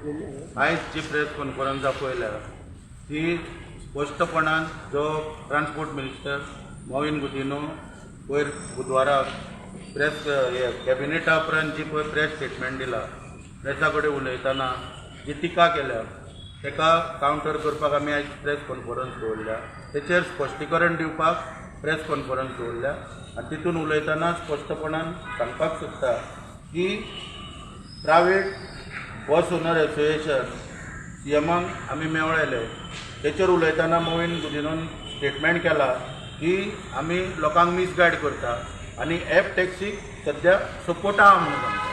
आयज जी press conference आपयल्या ती स्पश्टपणान जो ट्रान्सपोर्ट मिनिस्टर मॉवीन गुदिन्हो वयर बुधवाराक प्रेस हे कॅबिनेटा उपरांत जी पळय प्रेस स्टेटमेंट दिला, प्रेसा कडेन उलयतना जी टिका केल्या ताका कावंटर करपाक आमी आयज प्रेस कॉन्फरन्स दवरल्या. तेचेर स्पश्टीकरण दिवपाक प्रेस कॉन्फरन्स दवरल्या आनी तितून उलयतना स्पश्टपणान सांगपाक सोदता की प्रायवेट बस ओनर एसोसिएशन सीएमाक आमी मेळ्ळेले. तेचेर उलयतना मॉवीन गुदिन्होन स्टेटमेंट केला की आमी लोकांक मिसगायड करता आनी एप टॅक्सीक सद्या सपोर्ट आहा म्हणून सांगता.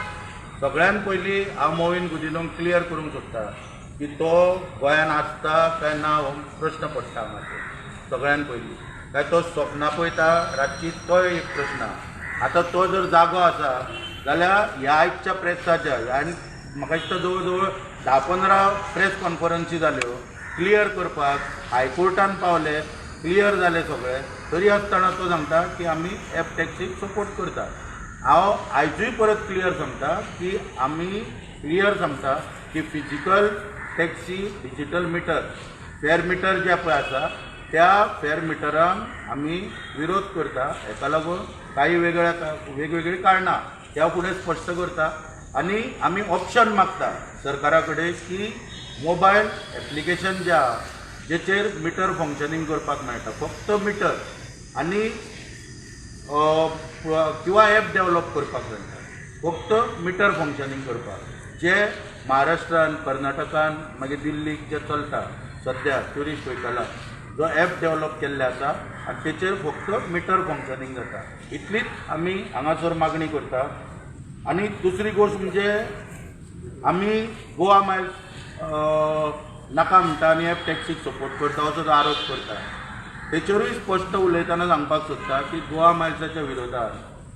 सगळ्यान पयलीं हांव मॉवीन गुदिन्होक क्लियर करूंक सोदता की तो गोंयान आसता काय ना हो प्रश्न पडटा हांगासर. सगळ्यान पयलीं काय तो सपनां पळयता रातची, तोय एक प्रश्न आहा. आतां तो जर जागो आसा जाल्यार ह्या आयच्या प्रेसाच्या आनी म्हाका दिसता जवळ जवळ 10-15 प्रेस कॉन्फरन्सी जाल्यो क्लियर करपाक, हायकोर्टान पावले, क्लियर जाले सगळे, तरी आसतना तो सांगता की आमी एप टॅक्सीक सपोर्ट करता. हांव आयजूय परत क्लियर सांगता की आमी क्लियर सांगता की physical taxi digital meter, fare meter जे पळय आसा त्या फेर मिटरांक आमी विरोध करता. हेका लागून काही वेगळ्या वेगवेगळीं कारणां त्या फुडें स्पश्ट करता आनी आमी ऑप्शन मागता सरकारा कडेन की मोबायल एप्लिकेशन जे आहा जेचेर मिटर फंक्शनींग करपाक मेळटा, फक्त मिटर आनी किंवा एप डेवलप करपाक मेळटा फक्त मिटर फंक्शनींग करपाक, जे महाराष्ट्रान, कर्नाटकान, मागीर दिल्लीक जे चलता सद्या ट्युरिस्ट व्हेकलाक जो एप डेवलप केल्ले आसा आनी तेचेर फक्त मिटर फंक्शनींग जाता, इतलीच आमी हांगासर मागणी करता. आनी दुसरी गोश्ट म्हणजे आमी गोवा मायल्स नाका म्हणटा आनी एप टॅक्सीक सपोर्ट करता असो जो आरोप करता, तेचेरूय स्पश्ट उलयतना सांगपाक सोदता की गोवा मायल्साच्या विरोधात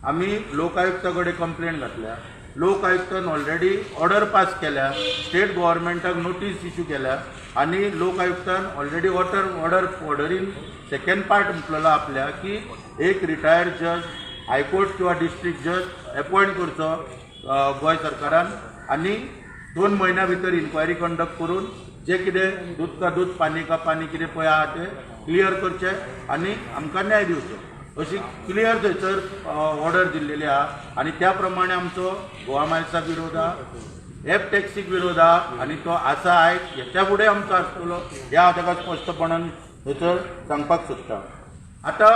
आमी लोक आयुक्ता कडेन कंप्लेन घातल्या. लोक आयुक्तान ऑलरेडी ऑर्डर पास केल्या, स्टेट गव्हर्मेंटाक नोटीस इशू केल्या आनी लोक आयुक्तान ऑलरेडी ऑर्डर ऑर्डरीन सेकंड पार्ट म्हटलेलो आपल्या की एक रिटायर्ड जज, हायकोर्ट किंवा डिस्ट्रिक्ट जज एपॉयंट करचो गोंय सरकारान आनी 2 म्हयन्या भितर इन्क्वायरी कंडक्ट करून जे कितें दूद का दूद, पानी का पानी कितें पळय आहा तें क्लियर करचें आनी आमकां न्याय दिवचो, अशी क्लियर थंयसर ऑर्डर दिल्लेली आहा. आनी त्या प्रमाणे आमचो गोवा मायल्साक विरोध आहा, एप टॅक्सीक विरोध आहा आनी तो आसा, आयज, हेच्या फुडें आमचो आसतलो हें हांव ताका स्पश्टपणान थंयसर सांगपाक सोदता. आतां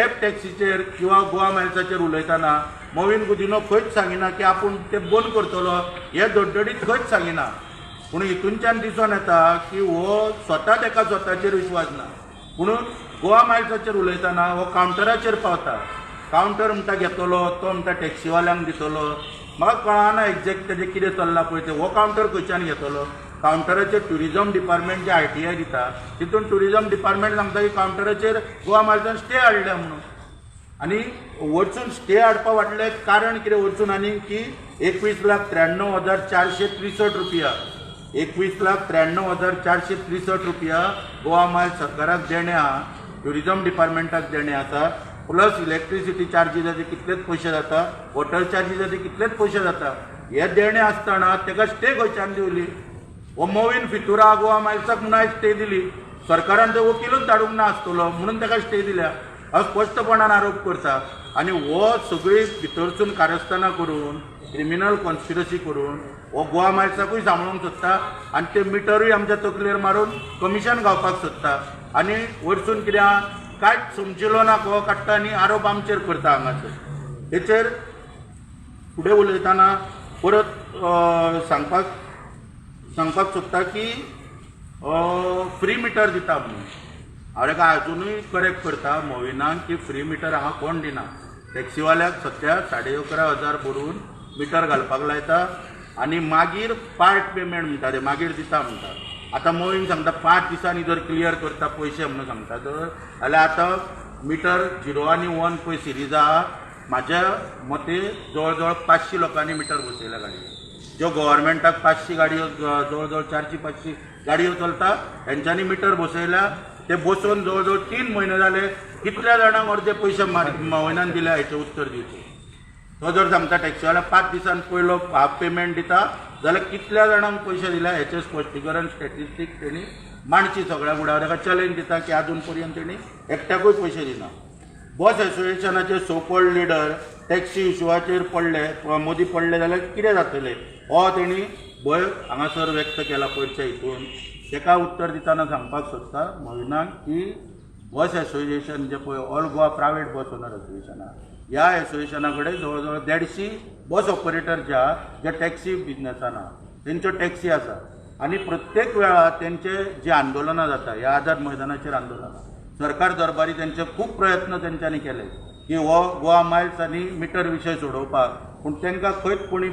एप टॅक्सीचेर किंवा गोवा मायल्साचेर उलयतना मॉवीन गुदिन्हो खंयच सांगिना की आपूण ते बंद करतलो, हे धडधडीत खंयच सांगिना. पूण हितूनच्यान दिसून येता की हो स्वता ताका स्वताचेर विश्वास ना. म्हणून गोवा मायल्साचेर उलयतना हो कावंटराचेर पावता, कावंटर म्हणटा घेतलो, तो म्हणटा टॅक्सीवाल्यांक दितलो. म्हाका कळना एक्झॅक्ट तेजें कितें चल्लां पळय तें. हो कावंटर खंयच्यान घेतलो? कावंटराचेर ट्युरिजम डिपार्टमेंट जे आरटीआय दिता, तितून ट्युरिजम डिपार्टमेंट सांगता की कावंटराचेर गोवा मायल्सान स्टे हाडल्या म्हणून. आनी वचून स्टे हाडपा फाटलें कारण कितें वचून आनी की 21,93,463 रुपया, 21,93,463 रुपया गोवा मायल सरकाराक देणें आहा, ट्युरिजम डिपार्टमेंटाक देणें आसा. प्लस इलेक्ट्रिसिटी चार्जीसाचे कितलेच पयशे जाता, वॉटर चार्जीसाचे कितलेच पयशे जाता. हे देणें आसतना ताका स्टे खंयच्यान दिवली? हो मोवीन फितुरा गोवा मायल्साक म्हणून आयज स्टे दिली. सरकारान ते वकिलूच धाडूंक ना आसतलो म्हणून ताका स्टे दिल्या, हो स्पश्टपणान आरोप करता. आनी हो सगळी भितरसून कारस्थानां करून, क्रिमिनल कॉन्स्पिरसी करून हो गोवा मायल्साकूय सांबाळूंक सोदता आनी ते मिटरूय आमच्या तकलेर मारून कमिशन गावपाक सोदता. आनी वरसून कितें आहा, कांयच समजिलो ना हो काडटा आनी आरोप आमचेर करता हांगासर. हेचेर फुडें उलयतना परत सांगपाक सांगपाक सोदता की फ्री मिटर दिता म्हणून. हांव ताका अजुनूय करेक्ट करता मोविनाक की फ्री मिटर हांगा कोण दिना. टॅक्सीवाल्याक सद्या 11,500 भरून मिटर घालपाक लायता आनी मागीर पार्ट पेमेंट म्हणटा ते मागीर दिता म्हणटा. आतां मोवीन सांगता 5 दिसांनी जर क्लियर करता पयशे म्हणून सांगता तर जाल्यार आतां मिटर झिरो आनी वन पळय सिरीज आहा, म्हाज्या मते जवळ जवळ 500 लोकांनी मिटर बसयल्या गाडयेर. ज्यो गव्हर्मेंटाक 500 गाडयो, जवळ जवळ 400-500 गाडयो चलता, हेंच्यांनी मिटर बसयल्या. ते बसोवन जवळ जवळ 3 म्हयने जाले. कितल्या जाणांक अर्दे पयशे म्हयन्यान दिल्या हेचें उत्तर दिवचें. तो जर सांगता टॅक्सीवाला 5 दिसान पयलो हाफ पेमेंट दिता. जाल्यार कितल्या जाणांक पयशे दिल्या हेचें स्पश्टीकरण स्टॅटिस्टीक तेणी मांडची सगळ्या फुडें. हांव ताका चॅलेंज दिता की आजून पर्यंत तेणी एकट्याकूय पयशे दिना. बस एसोसिएशनाचे सो कॉल्ड लिडर टॅक्सी इशुआचेर पडले, मोदी पडले जाल्यार कितें जातलें हो तेणी भंय हांगासर व्यक्त केला पयरच्या हितून. ताका उत्तर दितना सांगपाक सोदता मोविनाक की बस एसोसिएशन जे पळय all Goa private bus owner association आहा, ह्या एसोसिएशना कडेन जवळ जवळ 150 बस ऑपरेटर जे आहा जे टॅक्सी बिजनसान आहा तेंच्यो टॅक्सी आसा आनी प्रत्येक वेळा तेंचे जी आंदोलनां जाता ह्या आझाद मैदानाचेर आंदोलनां सरकार दरबारी तेंचे खूब प्रयत्न तेंच्यांनी केले की हो गोवा मायल्स आनी मिटर विशय सोडोवपाक, पूण तांकां खंयच कोणी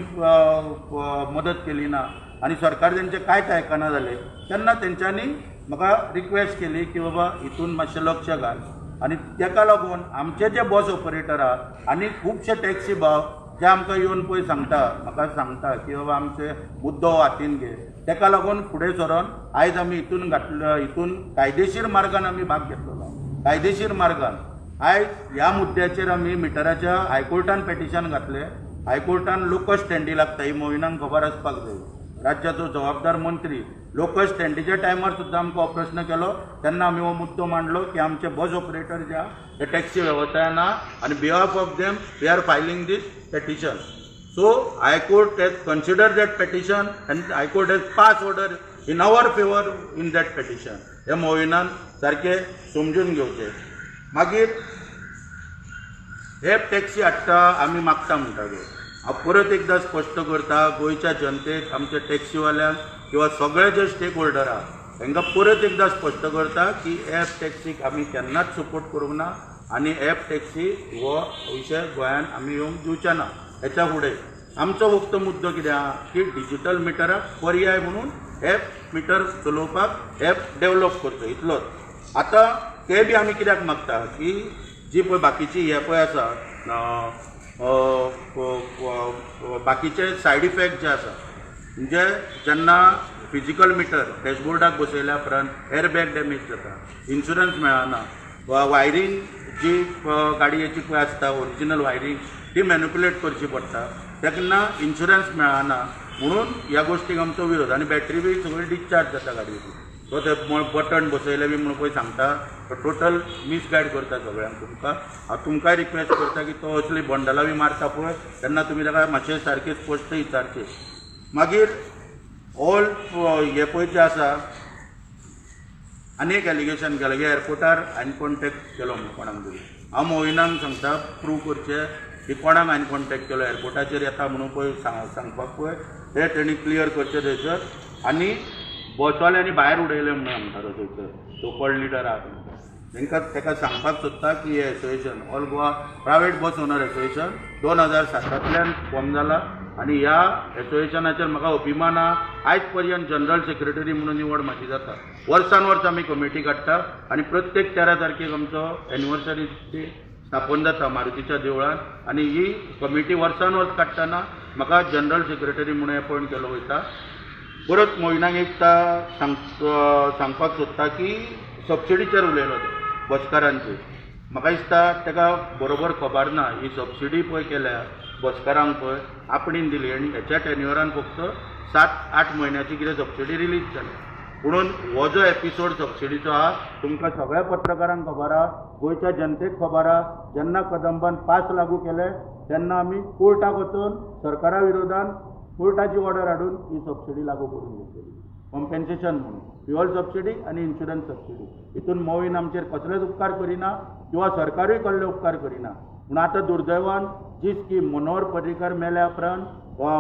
मदत केली ना आनी सरकार तेंचें कांयच आयकना जालें. तेन्ना तेंच्यांनी म्हाका रिक्वेस्ट केली की बाबा हितून मातशें लक्ष घाल आनी ताका लागून आमचे जे बस ऑपरेटर आहा आनी खुबशे टॅक्सी भाव जे आमकां येवन पळय सांगता, म्हाका सांगता की बाबा आमचे मुद्दो हातीन घे, ताका लागून फुडें सरोन आयज आमी हितून घातलो, हितून कायदेशीर मार्गान आमी भाग घेतलेलो. कायदेशीर मार्गान आयज ह्या मुद्द्याचेर आमी मिटराच्या हायकोर्टान पेटिशन घातलें. हायकोर्टान लोकस स्टँडी लागता ही मोविनाक खबर आसपाक जाय. राज्याचो जबाबदार मंत्री लोकस स्टँडीच्या टायमार सुद्दां आमकां हो प्रश्न केलो तेन्ना आमी हो मुद्दो मांडलो की आमचे बस ऑपरेटर जे आहा ते टॅक्सी वेवसायान आहा आनी behalf of them we are filing this petition. So high court has consider that petition and high court has pass order in our favour in that petition. हे मोविनान सारकें समजून घेवचें. मागीर हे टॅक्सी हाडटा आमी मागता म्हणटा त्यो, हांव परत एकदां स्पश्ट करता गोंयच्या जनतेक, आमच्या टॅक्सीवाल्यांक किंवा सगळे जे स्टेक होल्डर आहा तांकां परत एकदां स्पश्ट करता की एप टॅक्सीक आमी केन्नाच सपोर्ट करूंक ना आनी एप टॅक्सी हो विशय गोंयांत आमी येवंक दिवचे ना. हेच्या फुडें आमचो फक्त मुद्दो कितें आहा की डिजिटल मिटराक पर्याय म्हणून एप मिटर चलोवपाक एप डेवलप करचो इतलोच. आतां ते बी आमी कित्याक मागता की जी पळय बाकीची हे पळय आसा बाकीचे सायड इफेक्ट जे आसा, म्हणजे जेन्ना फिजिकल मिटर डॅशबोर्डाक बसयल्या उपरांत एअरबॅग डॅमेज जाता, इन्शुरन्स मेळना, वा वायरींग जी गाडयेची पळय आसता ओरिजिनल वायरींग ती मॅनिपुलेट करची पडटा, तेन्ना इन्शुरन्स मेळना, म्हणून ह्या गोश्टीक आमचो विरोध. आनी बॅटरी बी सगळी डिस्चार्ज जाता गाडयेची, सो ते बटन बसयले बी म्हणून पळय सांगता, तो टोटल मिसगायड करता सगळ्यांक. तुमकां हांव तुमकांय रिक्वेस्ट करता की तो असली बंडलां बी मारता पळय तेन्ना तुमी ताका मातशें सारकें स्पश्ट विचारचें. मागीर ऑल हे पळय जे आसा आनी एक एलिगेशन केलें की एअरपोर्टार हांवें कॉन्टेक्ट केलो म्हणून कोणाक तरी. हांव मोविनाक सांगता प्रूव करचें की कोणाक हांवें कॉन्टेक्ट केलो एअरपोर्टाचेर येता म्हणून पळय सांगपाक पळय ते तेणी क्लियर करचें थंयसर. आनी बसवाल्यांनी भायर उडयलें म्हणून सांगता तो थंयसर सो कॉल्ड लिडर आहा तांकां ताका सांगपाक सोदता की हें association all Goa private bus owner association 2007 form जाला आनी ह्या एसोसिएशनाचेर म्हाका अभिमान आहा. आयज पर्यंत जनरल सेक्रेटरी म्हणून निवड म्हाजी जाता. वर्सान वर्स आमी कमिटी काडटा आनी प्रत्येक 13 तारखेक आमचो एनिवर्सरी डे स्थापन जाता मारुतीच्या देवळान आनी ही कमिटी वर्सान वर्स काडटना म्हाका जनरल सेक्रेटरी म्हणून एपॉयंट केलो वयता. परत मोहिनाक एकदां सांगपाक सोदता की सबसिडीचेर उलयलो तो बसकारांचेर. म्हाका दिसता ताका बरोबर खबर ना ही सबसिडी पळय केल्या बसकारांक पळय आपणेन दिली आनी हेच्या टेन्युअरान फक्त 7-8 म्हयन्याची कितें सबसिडी रिलीज जाली. पुणून हो जो एपिसोड सबसिडीचो आहा तुमकां सगळ्या पत्रकारांक खबर आहा, गोंयच्या जनतेक खबर आहा. जेन्ना कदंबान 5 लागू केले तेन्ना आमी कोर्टाक वचून सरकारा विरोधान कोर्टाची ऑर्डर हाडून ही सबसिडी लागू करून घेतली कॉम्पेन्सेशन म्हणून, फ्युअल सबसिडी आनी इन्शुरन्स सबसिडी. हितून मोवीन आमचेर कसलेच उपकार करिना किंवा सरकारूय कसले उपकार करिना. पूण आतां दुर्दैवान जी स्कीम मनोहर पर्रीकर मेल्या उपरांत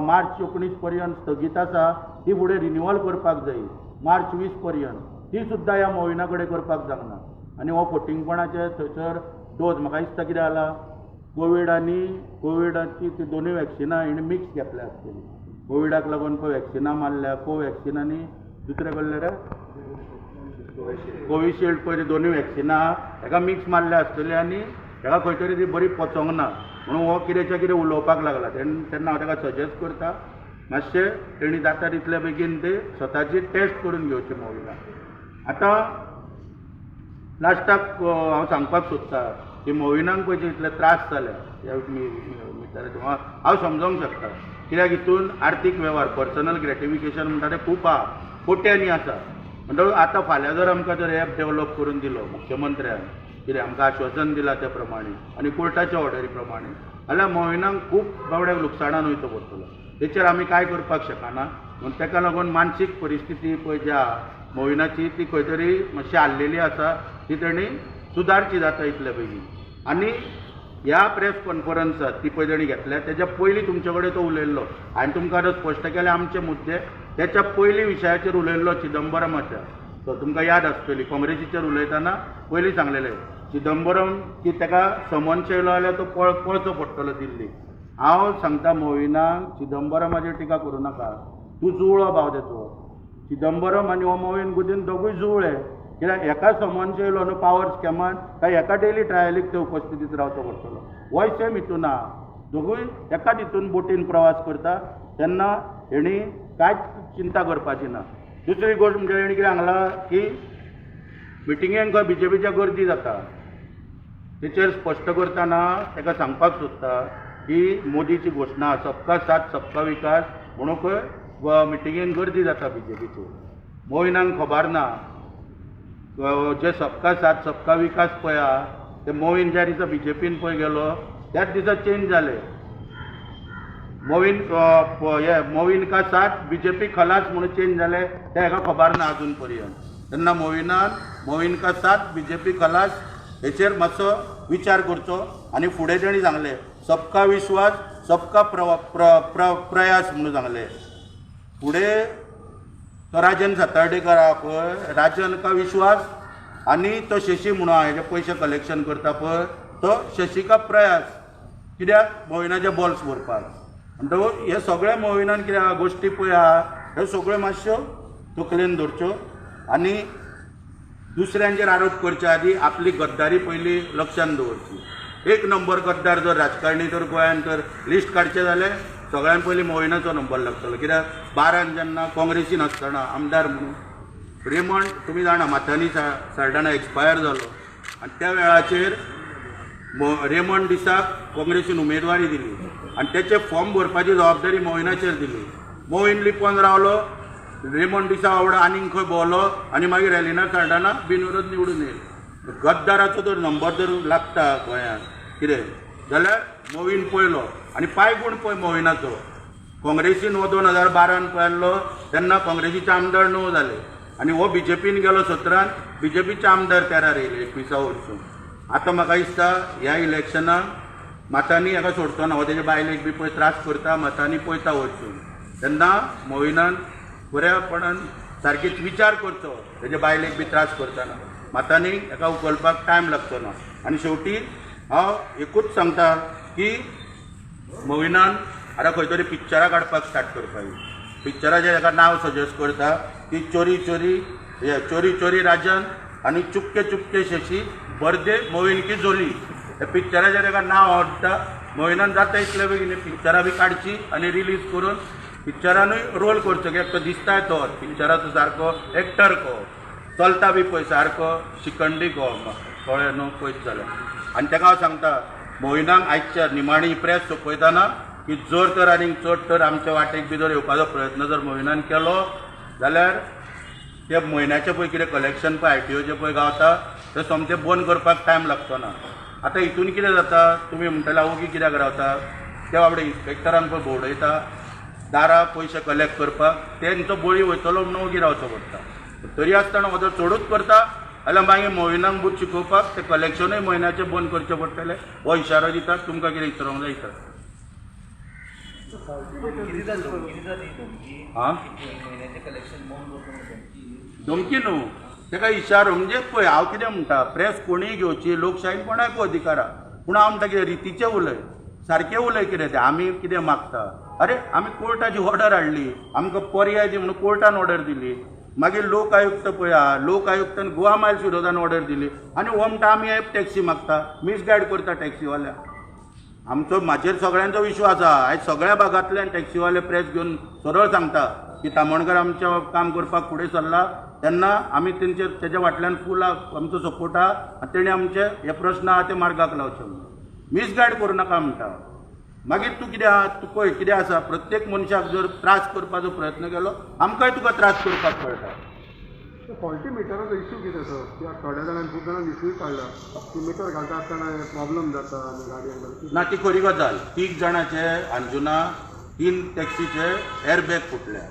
मार्च 19 पर्यंत स्थगीत आसा ती फुडें रिन्युअल करपाक जाय मार्च 20 पर्यंत, ती सुद्दां ह्या मोविना कडेन करपाक जावना. आनी हो फटींगपणाचे थंयसर डोज म्हाका दिसता कितें जाला कोवीड आनी कोविडाची ती दोनूय वॅक्सिनां हेणी मिक्स घेतल्या आसतली. कोविडाक लागून पळय वॅक्सिनां मारल्या, कोवॅक्सिन आनी दुसरें कसलें रे कोविशिल्ड, पळय दोनूय वॅक्सिनां हेका मिक्स मारल्या आसतली आनी हेका खंय तरी ती बरी पचोंक ना म्हणून हो कितेंच्या कितें उलोवपाक लागला. तेन्ना हांव ताका सजेस्ट करता मातशें तेणी जाता तितले बेगीन ते स्वताची टेस्ट करून घेवची मोविना. आतां लास्टाक हांव सांगपाक सोदता की मोविनाक पळय इतले त्रास जाले ह्या मिटराचे, हांव समजोंक शकता. कित्याक हितून आर्थीक वेव्हार पर्सनल ग्रेटिफिकेशन म्हणटा तें खूब आहा, कोट्यांनी आसा. म्हणटकूच आतां फाल्यां जर आमकां जर एप डेवलप करून दिलो मुख्यमंत्र्यान, कितें आमकां आश्वासन दिलां त्या प्रमाणे आनी कोर्टाच्या ऑर्डरी प्रमाणे, जाल्यार मोविनाक खूब बाबड्याक लुकसाणान वयचो पडटलो. तेचेर आमी कांय करपाक शकना. म्हूण ताका लागून मानसीक परिस्थिती पळय जी आहा मोविनाची ती खंय तरी मातशी हाल्लेली आसा, ती तेणी सुदारची जाता इतले बेगीन. आनी ह्या प्रेस कॉन्फरन्सात ती पळय तेणी घेतल्या तेच्या पयलीं तुमचे कडेन तो उलयल्लो आनी तुमकां आतां स्पश्ट केलें आमचे मुद्दे. तेच्या पयलीं विशयाचेर उलयल्लो चिदंबरमाच्या, सो तुमकां याद आसतली काँग्रेसीचेर उलयतना पयलीं सांगलेलें चिदंबरम की ताका समन्स येयलो जाल्यार तो पळचो पडटलो दिल्ली. हांव सांगता मोविनाक चिदंबरमाचेर टिका करूं नाका, तूं जुवळो भाव तेचो. चिदंबरम आनी हो मोविन गुदीन दोगूय जुवळे, कित्याक एका समन्स येयलो न्हू पावर स्कॅमान काय एका डेली ट्रायलीक ते उपस्थितीत रावचो पडटलो. होय सेम हितून आहा, दोगूय एकाच हितून बोटीन प्रवास करता, तेन्ना हेणी कांयच चिंता करपाची ना. दुसरी गोश्ट म्हणजे हेणी कितें सांगलां की मिटिंगेक खंय बीजेपीच्या गर्दी जाता, तेचेर स्पश्ट करतना ताका सांगपाक सोदता की मोदीची घोशणा सबका साथ सबका विकास म्हणून खंय मिटिंगेन गर्दी जाता बीजेपीची. मोविनाक खबर ना जे सबका साथ सबका विकास पळय आहा ते मोविन ज्या दिसा बीजेपीन पळय गेलो त्याच दिसा चेंज जाले. मोविन हे मोविन का साथ बीजेपी खलास म्हणून चेंज जाले तें हेका खबर ना अजून पर्यंत. तेन्ना मोविनान मोविन का साथ बीजेपी खलास हेचेर मातसो विचार करचो आनी फुडें तेणी सांगलें सबका विश्वास सबका प्रयास म्हणून सांगलें. फुडें तो राजन सातार्डेकर आहा पळय, राजन का विश्वास आनी तो शशी म्हणून आहा हेजे पयशे कलेक्शन करता पळय तो शशी का प्रयास, कित्याक मोविनाचे बॉल्स भरपाक. म्हणटकूच हे सगळे मोविनान कितें आहा गोश्टी पळय आहा ह्यो सगळ्यो मातश्यो तकलेन धरच्यो आनी दुसऱ्यांचेर आरोप करचे आदी आपली गद्दारी पयली लक्षांत दवरची. एक नंबर गद्दार जर राजकारणी तर गोंयांत तर लिस्ट काडचें जाल्यार सगळ्यान पयलीं मोविनाचो नंबर लागतलो. कित्याक 12 जेन्ना काँग्रेसीन आसतना आमदार म्हणून रेमंड तुमी जाणा माथानी साल्डाना एक्सपायर जालो आनी त्या वेळाचेर रेमंड दिसाक काँग्रेसीन उमेदवारी दिली आनी तेचे फॉर्म भरपाची जबाबदारी मोविनाचेर दिली. मोविन लिपोवन रावलो, रेमंड दिसा वांगडा आनीक खंय भोंवलो आनी मागीर एलिना साल्डाना बिनविरोध निवडून येयलो. गद्दाराचो जर नंबर जर लागता गोंयांत कितें जाल्यार मोविन पयलो आनी पांयगूण पळय मोविनाचो. काँग्रेसीन हो 2012 पळय आसलो तेन्ना काँग्रेसीचे आमदार 9 जाले आनी हो बीजेपीन गेलो 17, बीजेपीचे आमदार 13 येयले 21 वरसून. आतां म्हाका दिसता ह्या इलेक्शनाक मातांनी हेका सोडचो ना, हो तेजे बायलेक बी पळय त्रास करता, मातांनी पळयता वचून. तेन्ना मोविनान बऱ्यापणान सारकेच विचार करचो, तेजे बायलेक बी त्रास करतना मातांनी हेका उखलपाक टायम लागचो ना. आनी शेवटी हांव एकूच सांगता की मोविनान आतां खंय तरी पिक्चरां काडपाक स्टार्ट करपाक. पिक्चराचें ताका नांव सजेस्ट करता की चोरी चोरी हे चोरी चोरी राजन आनी चुपके चुपके शशी बर्दे मोविन की झोली हे पिक्चराचें ताका नांव आवडटा. मोविनान जाता इतले बेगीन पिक्चरां बी काडची आनी रिलीज करून पिक्चरानूय रोल करचो, कित्याक तो दिसताय तो पिक्चराचो सारको एक्टर को चलता बी पळय सारको शिकंडी को कळ्ळें न्हू पयस जाल्यार. आनी ताका हांव सांगता मोविनाक आयच्या निमाणी प्रेस सोंपयतना की जर तर आनीक चड तर आमच्या वाटेक बी जर येवपाचो प्रयत्न जर मोविनान केलो जाल्यार ते म्हयन्याचे पळय कितें कलेक्शन पळय आरटीओचें पळय गावता तें सोमतें बंद करपाक टायम लागचो ना. आतां हितून कितें जाता तुमी म्हणटले ओगी कित्याक रावता, ते बाबडे इन्स्पेक्टरांक पळय भोंवडयता दारा पयशे कलेक्ट करपाक, तेंचो बळी वयतलो म्हणून ओगी रावचो पडटा. तरी आसतना हो जर चडूच करता जाल्यार मागीर मोविनाक बूथ शिकोवपाक ते कलेक्शनूय म्हयन्याचें बंद करचें पडटलें हो इशारो दितात. तुमकां कितें विचारूंक जाय विचार. आं धमकी न्हू ताका इशारो म्हणजे पळय हांव कितें म्हणटा, प्रेस कोणीय घेवची, लोकशायेन कोणाकूय अधिकार आहा, पूण हांव म्हणटा कितें रितीचें उलय, सारकें उलय कितें तें. आमी कितें मागता, अरे आमी कोर्टाची ऑर्डर हाडली, आमकां पर्याय दी म्हणून कोर्टान ऑर्डर दिली. मागीर लोक आयुक्त पळय आहा, लोक आयुक्तान गोवा मायल्स विरोधान ऑर्डर दिली आनी हो म्हणटा आमी एप टॅक्सी मागता, मिसगायड करता टॅक्सीवाल्या. आमचो म्हाजेर सगळ्यांचो विश्वास आहा. आयज सगळ्या भागांतल्यान टॅक्सीवाले प्रेस घेवन सरळ सांगता की तामणकर आमचें काम करपाक फुडें सरला तेन्ना आमी तेंचेर तेज्या फाटल्यान फूल आमचो सपोर्ट आहा आनी तेणी आमचे हे प्रस्न आहा ते मार्गाक लावचे म्हणून. मिसगायड करूं नाका म्हणटा. मागीर तूं कितें आहा, तूं पळय कितें आसा. प्रत्येक मनशाक जर त्रास करपाचो प्रयत्न केलो, आमकांय तुका त्रास करपाक कळटा. फॉल्टी मिटराचो इशू कितें सर? कित्याक थोड्या जाणांनी, खूब जाणांनी इशूय काडला की मिटर घालता आसतना प्रॉब्लम जाता आनी गाडयेक. ना, ती खरी गजाल. तीग जाणाचे अंजुना तीन टॅक्सीचे एअरबॅग फुटल्या,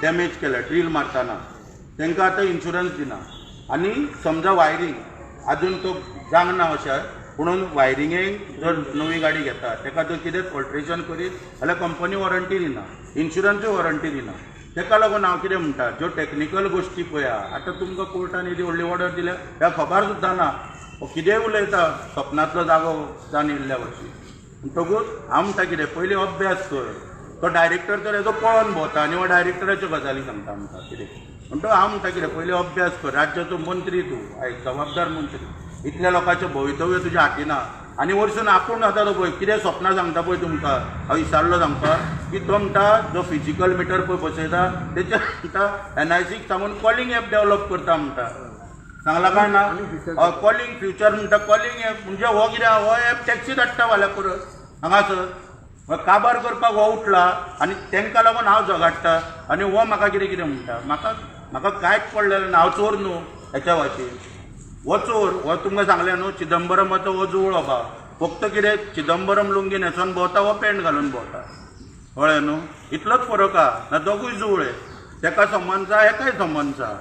डॅमेज केल्या ड्रील मारतना. तांकां आतां इन्शुरन्स दिना. आनी समजा वायरींग अजून तो जावंक ना अशें, पुणून वायरिंगेक जर नवी गाडी घेता, ताका जर कितें ऑल्ट्रेशन करीत जाल्यार कंपनी वॉरंटी दिना, इन्शुरन्सूय वॉरंटी दिना. ताका लागून हांव कितें म्हणटा, ज्यो टॅक्निकल गोश्टी पळया. आतां तुमकां कोर्टान येदी व्हडली ऑर्डर दिल्या, ह्या खबर सुद्दां ना. हो कितेंय उलयता, सपनांतलो जागो जावन येयल्ल्या भशेन. म्हणटकूच हांव म्हणटा कितें, पयलीं अभ्यास कर. तो डायरेक्टर तर हेजो पळोवन भोंवता आनी हो डायरेक्टराच्यो गजाली सांगता आमकां कितें. म्हणटकूच हांव म्हणटा कितें, पयलीं अभ्यास कर. राज्याचो मंत्री तूं, आयज जबाबदार मंत्री, इतल्या लोकांचें भवितव्य तुज्या हातीन ना. आनी वरसून आपूण जाता तो पळय कितें सपनां सांगता पळय तुमकां. हांव विचारलो सांगपाक की तो म्हणटा जो फिजिकल मिटर पळय बसयता तेचे म्हणटा एनआयसीक सांगून कॉलिंग एप डेवलप करता म्हणटा. सांगला काय ना? कॉलिंग फ्युचर म्हणटा, कॉलिंग एप म्हणजे हो कितें, हो एप टॅक्सी धाडटा फाल्यां परत हांगासर काबार करपाक हो उठला. आनी तांकां लागून हांव झगडटा आनी हो म्हाका कितें कितें म्हणटा. म्हाका म्हाका कांयच पडलेलें ना. हांव चोर न्हू हेच्या भाशेन. हो चोर, हो तुमकां सांगलें न्हू, चिदंबरमाचो हो जुवळो बा. फक्त कितें, चिदंबरम लुंगी न्हेसोन भोंवता, हो पॅण्ट घालून भोंवता, कळ्ळें न्हू? इतलोच फरक आहा. ना, दोगूय जुवळे. तेका समन्स आहा, हेकाय समन्स आहा.